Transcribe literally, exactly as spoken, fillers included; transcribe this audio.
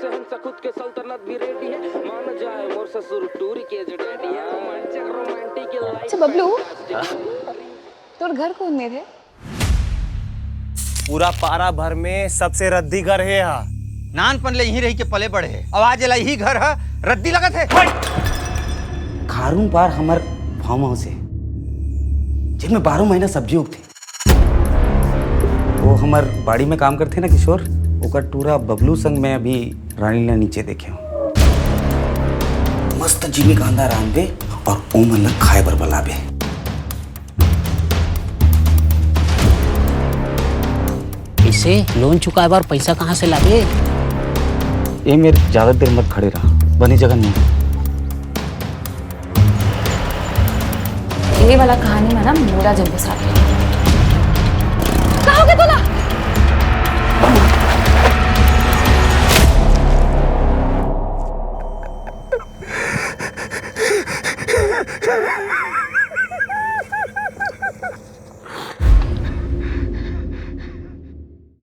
शहंशाह खुद के सल्तनत भी रेडी है, मान जाए मोर ससुर टूरी के जो डैडी है, रोमांटिक रोमांटिक लाइफ। अच्छा बबलू, तोर घर कौन मेर है? पूरा पारा भर में सबसे रद्दी घर हे हा। नानपन ले यहीं रही के पले बढ़े हे, अब आज एला यही घर ह रद्दी लगत हे। खारून पार हमर फार्म हाउस हे, जेमे बारह महीना सब्जी उगथे। वो हमर बाड़ी में काम करथे ना किशोर, ओकर टूरा बबलू संग मैं अभी रानी ला नीचे देखे हूँ। मस्त जिमी कांदा रांधबे और ओमन ला खाए बर बलाबे। इसे लोन चुकाए बर पैसा कहाँ से लाबे? ए मेर ज्यादा देर मत खड़े रहा, बने जगह नहीं। ये वाला कहानी में ना मोला जब साथ कहा हो गया तोला?